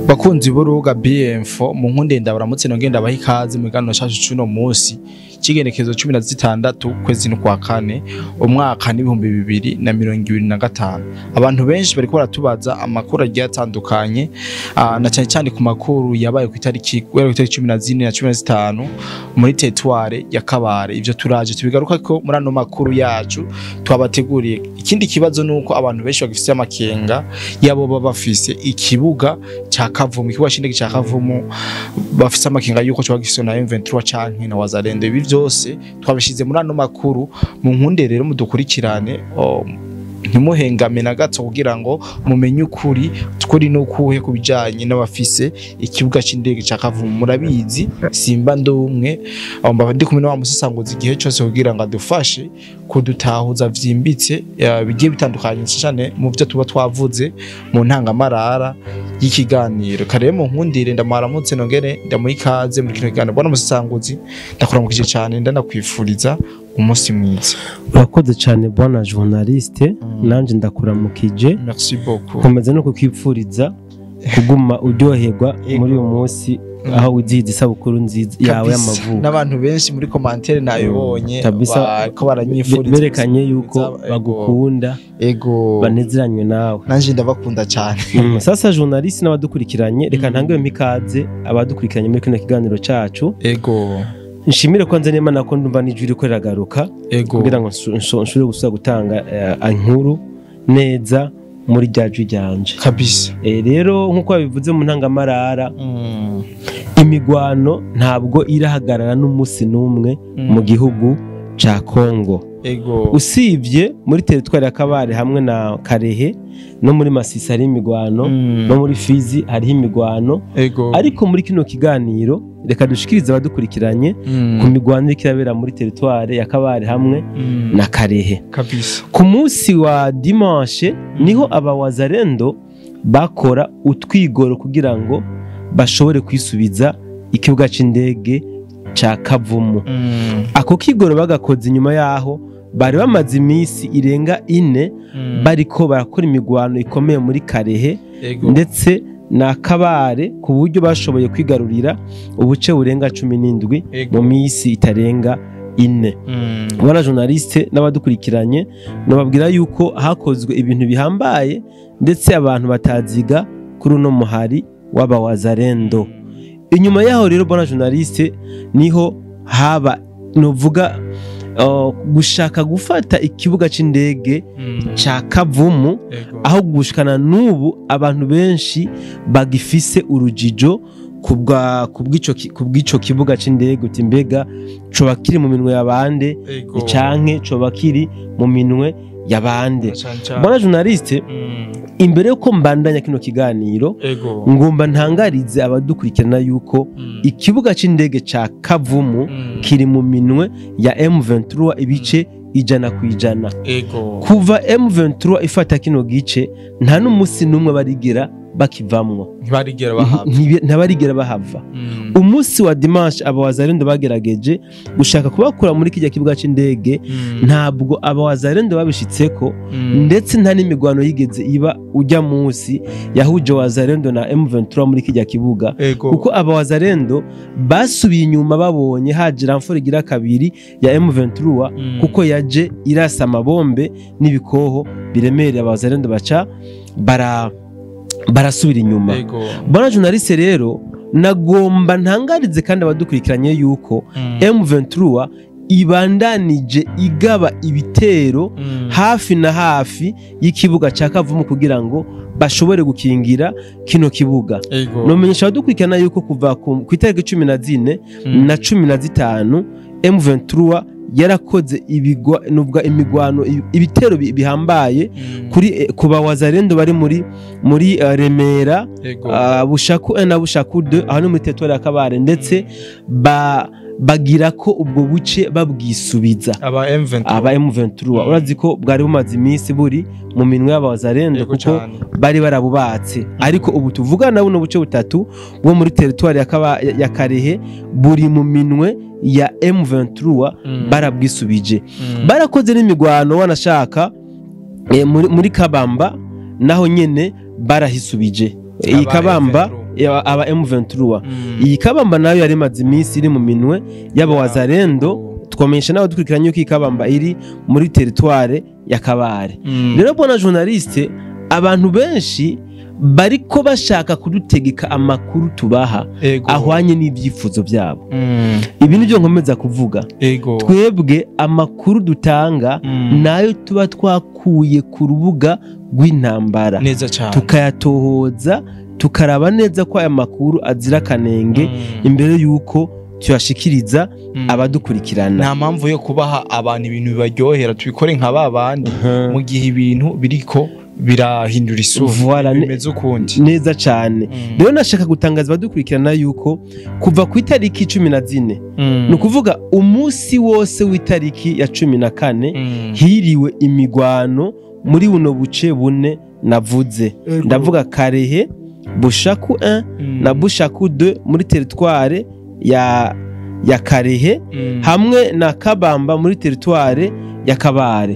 Bakunzi b'urubuga BM4, mu nkunde ndabaramutse nongeye ndabaha ikaze mu kiganiro cacu c'uno munsi c'igenekezo 16 kwezi kwa kane umwaka n'2025. Abantu benshi bariko baratubaza amakuru agiye atandukanye, na cyane cyane ku makuru yabaye ku itariki guhera ku itariki 14 na 15 muri territoire ya Kabare. Ivyo turaje tubigaruka ko muri ano makuru yacu twabateguriye. Ikindi kibazo nuko abantu benshi bagifise amakenga yabo baba bafise ikibuga ca Kavumu, ikibuga c'indege ca Kavumu, bafise amakenga yuko coba gifise na M23 canke na Wazalendo. Ibi vyose twabishize muri ano makuru. Mu nkunde rero mudukurikirane, ntimuhengame na gato kugira ngo mumenye ukuri tukuri n'ukuhe ku bijanye n'abafise ikibuga c'indege ca Kavumu. Murabizi simba ndumwe, mba ndi kumwe na wa musesanguzi igihe cose kugira ngo adufashe kudutahuza vyimbitse bigiye bitandukanye cyane mu byo tuba twavuze mu ntangamarara y'ikiganiro. Kare mu nkundire ndamaramutse nongere ndamuha ikaze muri kino kiganiro. Bwana musesanguzi, ndakuramukije cyane, ndanakwifuriza umunsi mwiza. Urakoze cyane bwana journaliste, nanje ndakuramukije. Merci beaucoup. Nkomeza no kukwipfuriza kuguma uryoherwa muri uyu munsi aho wizihiza isabukuru nziza yawe Kabisa. y'amavuko. N'abantu benshi muri commentaire nabibonye Kabisa. bariko baranyifuriza Berekanye yuko Ego. bagukunda, Ego. banezeranywe nawe. Nanje ndabakunda cyane. Sasa journaliste n'abadukurikiranye, reka ntange mikaze abadukurikiranye muri kino kiganiro cacu. Ego. Nshimire ko nze n'Imana ko ndumva n'ijwi riko riragaruka Ego. kugira ngo nshobore gusubira gutanga inkuru neza muri rya jwi ryanje. Kabisa. Rero nk'uko babivuze mu ntangamarara, imigwano ntabwo irahagarara n'umunsi n'umwe mu gihugu ca Kongo. Ego. Usibye muri teritwari ya Kabare hamwe na Karehe, no muri Masisi hari imigwano, no muri Fizi hariho imigwano. Ego. Ariko muri kino kiganiro reka dushikirize abadukurikiranye ku migwano iriko irabera muri teritwari ya Kabare hamwe na Karehe. Kabisa. Ku munsi wa dimanche niho abawazarendo bakora utwigoro kugira ngo bashobore kwisubiza ikibuga c'indege ca Kavumu. Ako kigoro bagakoze inyuma yaho bari bamaze iminsi irenga 4 bariko barakora imigwano ikomeye muri Karehe Ego. ndetse na Kabare, ku buryo bashoboye kwigarurira ubuce burenga 17 Ego. mu minsi itarenga 4. Bwana journaliste n'abadukurikiranye, nababwira yuko hakozwe ibintu bihambaye ndetse abantu bataziga kuri uno muhari w'abawazarendo. Inyuma yaho rero bwana journaliste niho haba novuga gushaka gufata ikibuga c'indege ca Kavumu, Ego. aho gushikana n'ubu abantu benshi bagifise urujijo kubw'ico kibuga c'indege, uti mbega coba kiri mu minwe ya bande Ego. canke coba kiri mu minwe ya bande? Cane cane. Bwana journaliste, imbere yuko mbandanya kino kiganiro, Ego. ngomba ntangarize abadukurikirana yuko ikibuga c'indege ca Kavumu kiri mu minwe ya M23 ibice 100%. Ego. Kuva M23 ifata kino gice, nta n'umunsi n'umwe barigera bakivamwo. Ntibarigera bahava. Ntibarigera bahava. Umunsi wa dimanche abawazarendo bagerageje gushaka kubakura muri kijya kibuga c'indege, ntabwo abawazarendo babishitseko, ndetse nta n'imigwano yigeze iba ujya munsi yahuje wazarendo na M23 muri kijya kibuga, Ego. kuko abawazarendo basubiye inyuma babonye haje renfort igira kabiri ya M23, kuko yaje irasa amabombe n'ibikoho biremereye, abawazarendo baca barasubira inyuma. Ego. Bwana journaliste, rero nagomba ntangarize kandi abadukurikiranye yuko M23 ibandanije igaba ibitero hafi na hafi y'ikibuga ca Kavumu kugira ngo bashobore gukingira kino kibuga. Ego. Nomenyesha abadukurikirana yuko kuva ku itariki 14 na 15 M23 yarakoze ibigwa nubwa imigwano, ibitero bihambaye kuri ku bawazarendo bari muri Remera, Ego. Bushaku 1 na Bushaku 2, aho ni muri territoire ya Kabare, ndetse bagira ko ubwo buce babwisubiza. Aba M23. Aba M23, urazi ko bwari bumaze iminsi buri mu minwe y'abawazarendo Ego kuko cane. bari barabubatse, ariko ubu tuvugana buno buce butatu bwo muri territoire ya Karehe buri mu minwe ya M23, barabwisubije. Barakoze n'imigwano wanashaka muri Kabamba, naho nyene barahisubije iyi Aba Kabamba. M23. aba M23. Iyi Kabamba nayo yari imaze iminsi iri mu minwe y'aba Wazalendo. Twamenyesha nawe dukurikiranye yuko iyi Kabamba iri muri territoire ya Kabare. Rero bwana journaliste, abantu benshi bariko bashaka kudutegeka amakuru tubaha ahwanye n'ibyifuzo byabo. Ibi nibyo nkomeza kuvuga. Twebwe amakuru dutanga nayo tuba twakuye ku rubuga rw'intambara, tukayatohoza, tukaraba neza ko aya makuru azira kanenge imbere yuko tuyashikiriza abadukurikirana. Nta mpamvu yo kubaha abantu ibintu bibaryohera, tubikore nka babandi mu gihe ibintu biriko birahindura isura, bimeze ukundi. Neza cyane. Rero nashaka gutangaza abadukurikirana yuko kuva ku itariki 14, ni ukuvuga umunsi wose w'itariki ya 14, hiriwe imigwano muri buno buce bune navuze. Ndavuga Karehe, Bushaku 1 na Bushaku 2 muri territoire ya Karehe, hamwe na Kabamba muri territoire ya Kabare.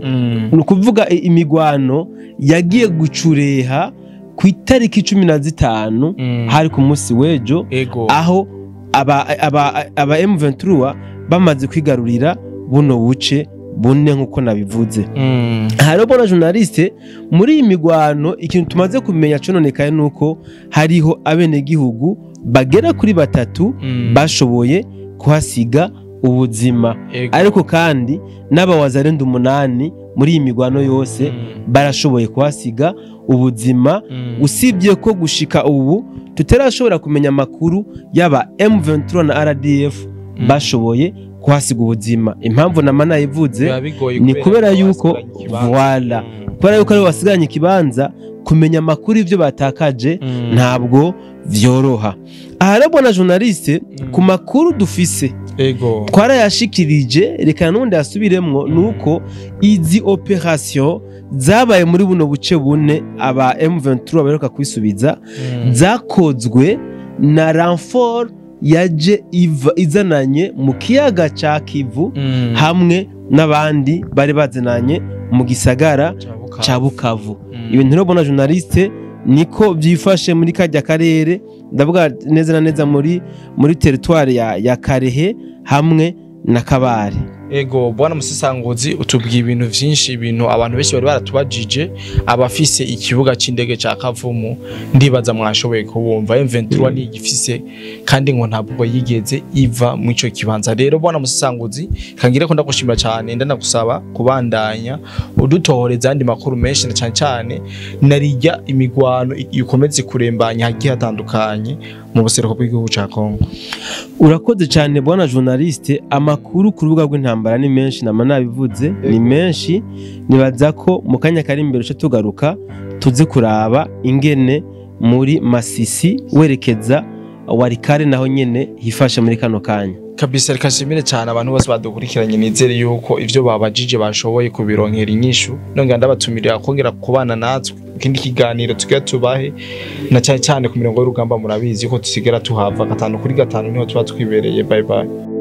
Ni ukuvuga imigwano yagiye gucureha ku itariki 15, hari ku munsi w'ejo, aho aba M23 bamaze kwigarurira buno buce bune nkuko nabivuze. Hariho bona journaliste, muri iyi migwano ikintu tumaze kumenya cononekaye nuko hariho abenegihugu bagera kuri 3 bashoboye kuhasiga ubuzima. Ariko kandi n'abawazalendo 8 muri iyi migwano yose barashoboye kuhasiga ubuzima. Usibye ko gushika ubu tutarashobora kumenya amakuru yaba M23 na RDF bashoboye kuhasiga ubuzima. Impamvu nama nayivuze ni kubera yuko voilà, kubera yuko ari basigaranye ikibanza, kumenya amakuru ivyo batakaje ntabwo vyoroha. Aha rero bona journaliste, ku makuru dufise twarayashikirije, reka nundi asubiremwo, nuko izi operation zabaye muri buno buce bune aba M23 baheruka kwisubiza, zakozwe na renfort yaje izananye mu kiyaga ca Kivu, hamwe n'abandi bari bazinanye mu gisagara ca Bukavu. Ibintu rero bona journaliste niko byifashe muri kajya karere, ndavuga neza na neza muri territoire ya Karehe hamwe na Kabare. Ego bwana Musesanguzi, utubwiye ibintu vyinshi, ibintu abantu benshi bari baratubajije. Abafise ikibuga c'indege ca Kavumu ndibaza mwashoboye kubumva M23 ni igifise kandi ngo ntabwo yigeze iva mu ico kibanza. Rero bwana Musesanguzi, kangire ko ndagushimira cyane, ndanagusaba kubandanya udutohoreza andi makuru menshi, na cyane cyane narijya imigwano ikomeze kurembanya hagiye hatandukanye mu buseruko bw'igihugu ca Kongo. Urakoze cyane bwana journaliste, amakuru ku rubuga rw'intambara ni menshi, nama nabivuze ni menshi. Nibaza ko mu kanya kari imbere uce tugaruka tuze kuraba ingene muri Masisi werekeza Warikare naho nyene hifashe muri kano kanya. Kabisa, reka nshimire cyane abantu bose badukurikiranye, nizere yuko ivyo babajije bashoboye kubironkera inyishu. Nongera ndabatumirira kongera kubana natwe ikindi kiganiro tugira tubahe, na cyane cyane ku mirongo y'urugamba. Murabizi ko tusigara tuhava 5 kuri 5, niho tuba twibereye. Bye bye.